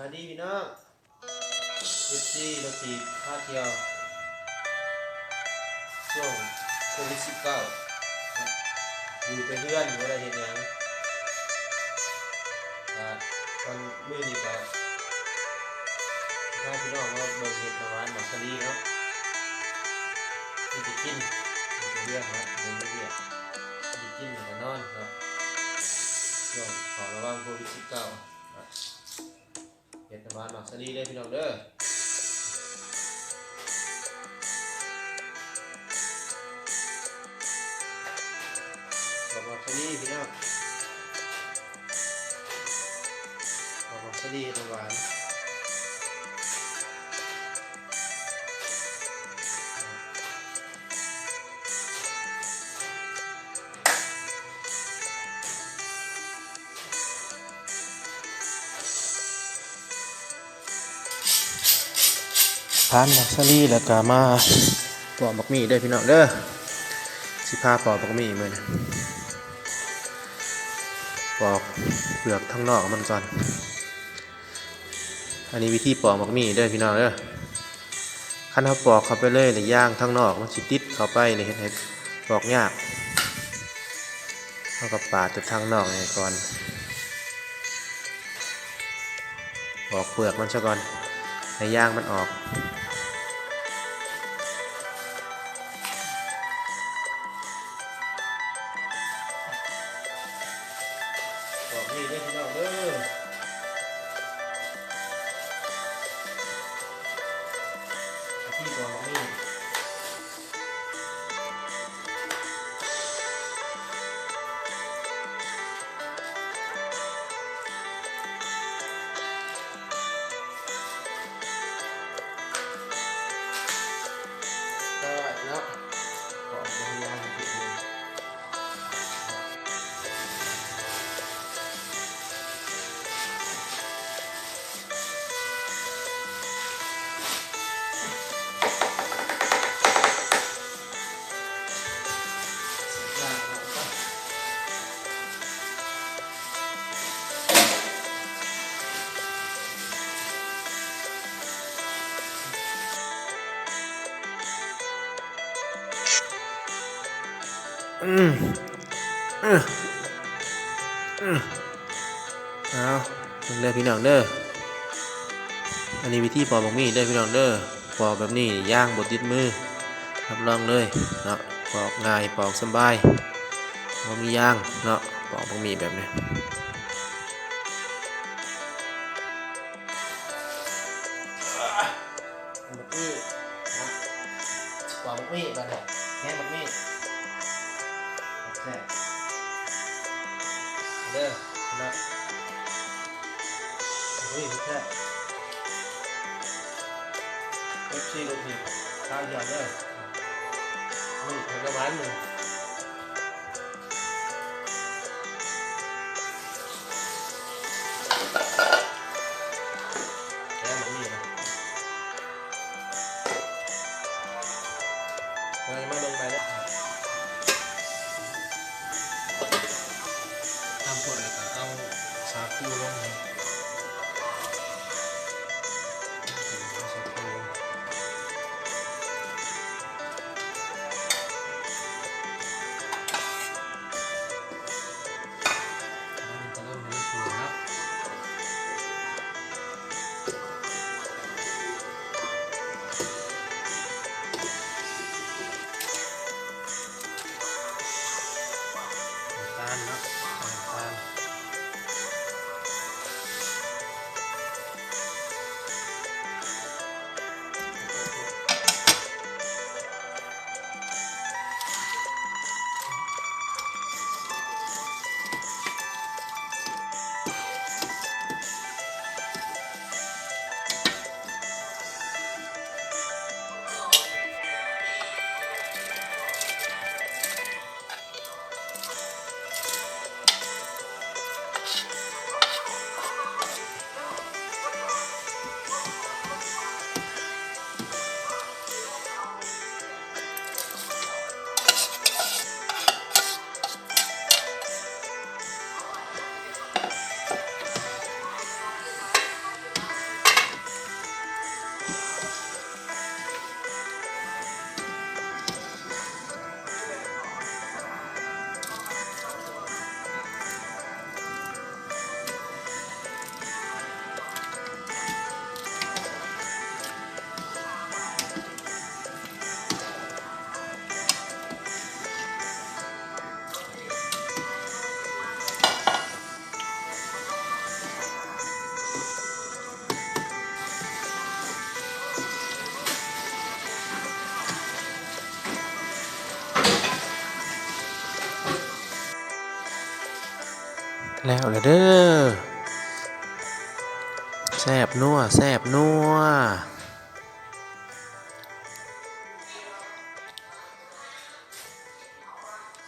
ສະບາຍດີພີ່ນ້ອງ ເອັຟຊີ ລົດຖີບພາທ່ຽວ ຊ່ວງໂຄວິດສິບເກົ້າ ຢູ່ແຕ່ເຮືອນ ບໍ່ໄດ້ເຮັດຫຍັງ ກະຕອນມື້ນີ້ກະພາພີ່ນ້ອງມາເບິ່ງເຫັດນ້ຳຫວານໝາກສາລີເນາະ ມີແຕ່ກິນ ຢູ່ແຕ່ເຮືອນເນາະ ບໍ່ມີວຽກ ມີແຕ່ກິນແລ້ວກະນອນເນາະ ຊ່ວງເຝົ້າລະວັງໂຄວິດສິບເກົ້າ ເຫັດນ້ຳຫວານໝາກສາລີເດີພີ່ນ້ອງເດີ ປອກໝາກສາລີພີ່ນ້ອງ ປອກໝາກສາລີເຫັດນ້ຳຫວານ. ຜ່ານໝາກສາລີແລ້ວກະມາປອກໝາກມີ້ເດີພີ່ນ້ອງເດີ ຊິພາປອກໝາກມີ້ມື້ນີ້ ປອກເປືອກທາງນອກມັນກ່ອນ. ອັນນີ້ວິທີປອກໝາກມີ້ເດີພີ່ນ້ອງເດີ ຄັນເຮົາປອກເຂົ້າໄປເລີຍແລ້ວຢາງທາງນອກມັນຊິຕິດເຂົ້າໄປ ແລ້ວເຮັດໃຫ້ປອກຍາກ ເຮົາກະປາດແຕ່ທາງນອກນີ້ກ່ອນ ປອກເປືອກມັນຊະກ່ອນ ໃຫ້ຢາງມັນອອກ. ປອກມີ້ເດີພີ່ນ້ອງເດີ ວິທີປອກໝາກມີ້ ເນາະ ປອກ ອືມ ອືມ ເອົາ ເບິ່ງເດີພີ່ນ້ອງເດີ ອັນນີ້ວິທີປອກໝາກມີ້ເດີພີ່ນ້ອງເດີ ປອກແບບນີ້ຢາງບໍ່ຕິດມື ຮັບຮອງເລີຍເນາະ ປອກງ່າຍ ປອກສະບາຍ ບໍ່ມີຢາງເນາະ ປອກໝາກມີ້ແບບນີ້. ບັກນີ້ນະ ປອກບັກນີ້ບາດນີ້ ແກງບັກນີ້ ແຊບເດີພີ່ນ້ອງ ບັກນີ້ແຊບ ເອັຟຊີລູກນີ້ ຕາມຢອດເດີ ນີ້ເຜັດລະຫວານນີ້. ແກງບັກໝີ່ນະ ເຮົາຈະມາເບິ່ງໃໝ່ເດີ ຕຳພວກ ແລ້ວກະເອົາສາຄູລົງ ເອົາສາຄູລົງ. ເ ແລ້ວລະເດີ້ ແຊບນົວ ແຊບນົວ.